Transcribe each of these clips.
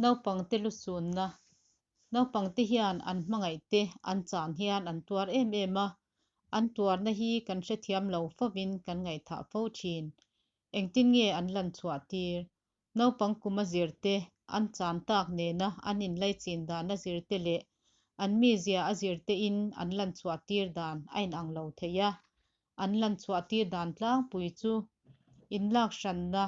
Naupangte lusunna, Naupangte hian an hmangaihte an chan hian an tuar em em a, an tuarna hi kan hrethiam lo fovin kan ngaihthah fo thin. Engtin nge an lan chhuah tir? Naupang kum a zir te, an chan tak nena an inlaichin dan a zir te leh an mizia a zir tein an lan chhuah tir dan a inang lo thei a. An lan chhuah tir dan tlangpui chu inlak hranna,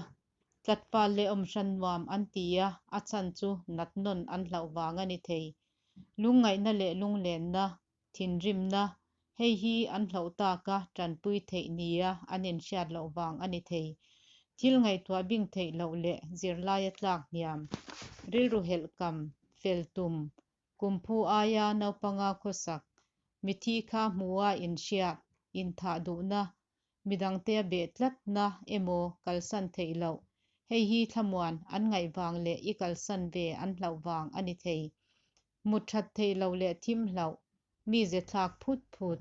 Tlatfal leh awm hran nuam an ti a, a chhan chu nat nawn an hlauh vang a ni thei. Lungngaihna leh lunglenna, thinrimna, hei hi an hlauh taka tanpui theih nia an inhriat loh vang a ni thei. Thil ngaihtuah bing theih loh leh zirlaia tlak hniam, rilru helh kam, fel tum, Kumphu aia naupanga khawsak, mithi kha hmua inhriat, inthah duhna, midangte a beh tlatna emaw kalsan theih loh, hei hi thlamuan an ngaih vang leh i kalsan ve an hlauh vang a ni thei. Mut that theih loh leh thim hlauh, mize thlak phut phut.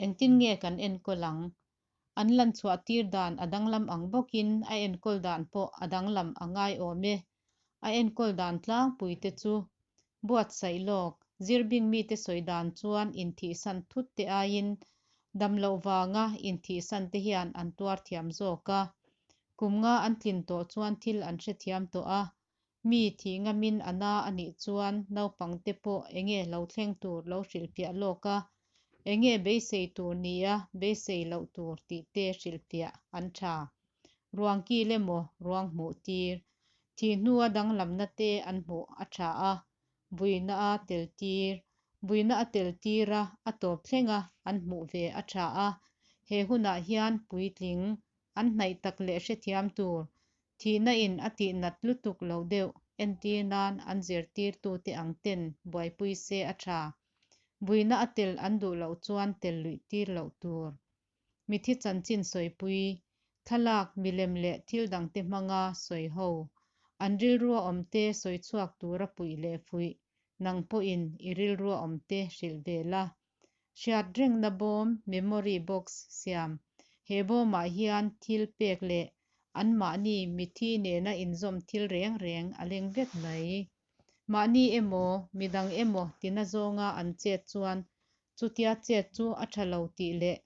Engtin nge kan enkawl ang? An lan chhuah tir dan a danglam ang bawkin a enkawl dan pawh a danglam a ngai awm e. A enkawl dan tlangpui te chu buatsaih lawk, zirbing mite sawi dan chuan inthihsan thut te aiin dam loh vanga inthihsan te hian an tuar thiam zawk a. Kum nga an tlin tawh chuan thil an hrethiam tawh a, Mi thih ngamin a na a nih chuan naupangte pawh enge lo thleng tur lo hrilhfiah lawk a, enge beisei tur nia beisei loh tur tih te hrilhfiah an tha. Ruang kil emaw ruang hmuh tir, thih hnua danglamna te an hmuh a tha a, vuina a tel tir, vuina a tel tir a, a tawp thlenga an hmuh ve a tha a, he hunah hian puitling an hnaih tak leh hrethiam tur Thihna in a tih nat lutuk lo deuh entir nan an zirtirtute ang ten buaipui se a tha. Vuina a tel an duh loh chuan tel luih tir loh tur. Mithi chanchin sawipui, thlalak, milem leh thil dangte hmanga sawi ho. An rilrua awmte sawi chhuak tura puih leh fuih, nang pawhin i rilrua awmte hrilh ve la. Hriat rengna bawm, memory box, siam. He bawmah hian thil pek leh anmahni mithi nena inzawm thil reng reng a leng vek mai. Mahni emaw, midang emaw tina zawnga an chet chuan chutia chet chu a tha lo tih leh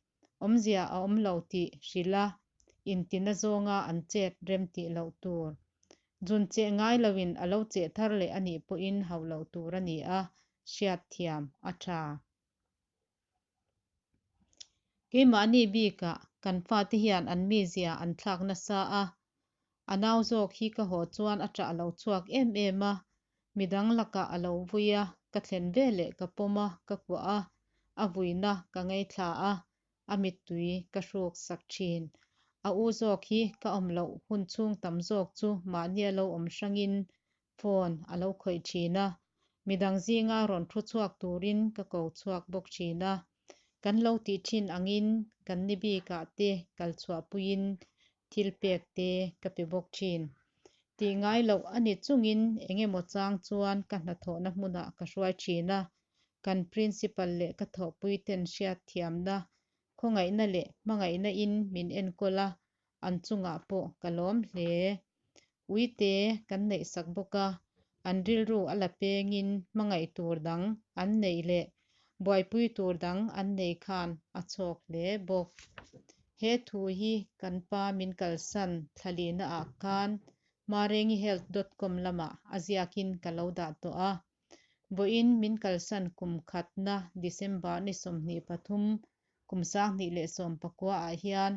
awmzia a awm lo tih hrilh a, intina zawnga an chet rem tih loh tur. Zun cheh ngai loin a lo cheh thar leh a nih pawhin hauh loh tur a ni a, hriatthiam a tha. Keimahni bikah kan fate hian an mizia an thlak nasa a, a nau zawk hi ka haw chuan a ṭah lo chhuak em em a, midang lakah a lo vui a, ka thlen veleh ka pawm a, ka kuah a, a vuina ka ngaithla a, a mittui ka hruk sak thin. A u zawk hi ka awm loh hun chhung tam zawk chu mahnia lo awm hrangin phone a lo khawih thin a, midang zinga rawn thu chhuak turin ka ko chhuak bawk thin a. Kan lo tih thin angin kan ni bikah te kal chhuahpuiin thil pek te ka pe bawk thin. Tih ngai loh a ni chungin eng emaw chang chuan ka hnathawhna hmunah ka hruai thin a, kan principal leh ka thawhpuiten hriatthiamna, khawngaihna leh hmangaihna in min enkawl a, an chungah pawh ka lawm hle. Uite kan neih sak bawk a, an rilru a la pengin hmangaih tur dang an neih leh buaipui tur dang an nei khan a chhawk hle bawk. He thu hi kan pa min kalsan thlalihna ah khan Marengihealth dot com lamah a ziakin ka lo dah tawh a. Vawiin min kalsan kum khatna December ni 23 kum 2019 ah hian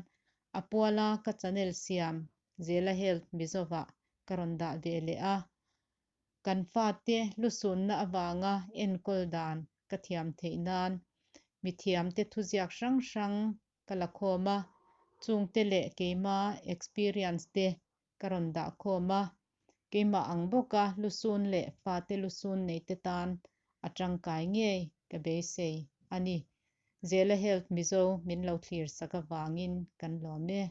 a puala ka channel siam Zela Health Mizovah ka rawn dah ve leh a. Kan fate lusunna avanga enkawl dan ka thiam theih nan mithiamte thuziak hrang hrang ka la khawm a, chungte leh keima experience te ka rawn dah khawm a, keimah ang bawka lusun leh fate lusun neite tan a tangkai ngei ka beisei a ni. Zela Health Mizo min lo thlir sak avangin kan lawm e.